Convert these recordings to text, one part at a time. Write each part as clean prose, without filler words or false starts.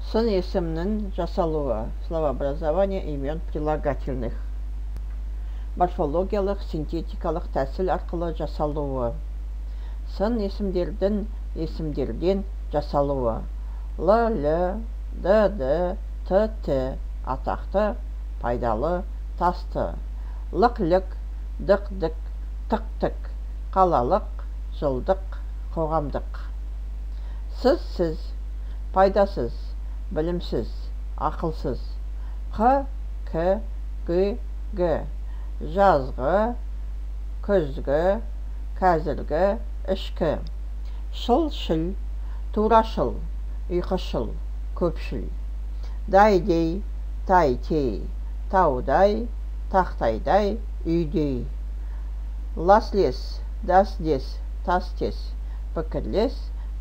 Сын есімнің жасалуы. Словообразование имен прилагательных. Морфологиялық, синтетикалық тәсіл арқылы жасалуы. Сын есімдердің есімдерден жасалуы. Л, л, д, д, т, т. Атақты, пайдалы, тасты. Лық, лік, дық, дік, тық, тік. Қалалық, жылдық, қоғамдық. Сыз, сіз. Пайдасыз, білімсіз, ақылсыз. Қ, к, г, г. Жазғы, күзгі, қазіргі, ішкі. Шыл, шіл. Турашыл, ұйқышыл, көпшіл. Дай, дей, тай, тей. Таудай, тақтайдай, үйдей. Лас, лес, дас, дес, тас, тес. Пікірлес,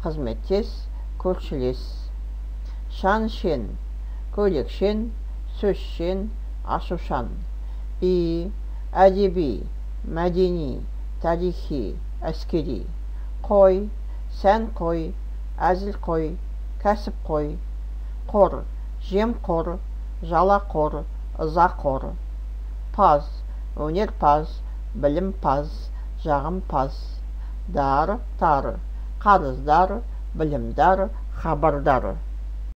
қызметтес, көршілес. Шан, шен. Көйлекшен, сөзшен, ашушан. И, әдеби, мәдени, тарихи, әскери. Қой, сәнқой, әзілқой, кәсіпқой. Қор, жемқор, жалақор, ызақор. Паз, өнерпаз, білімпаз, жағымпаз. Дар, тар. Қарыздар, білімдар, хабардар.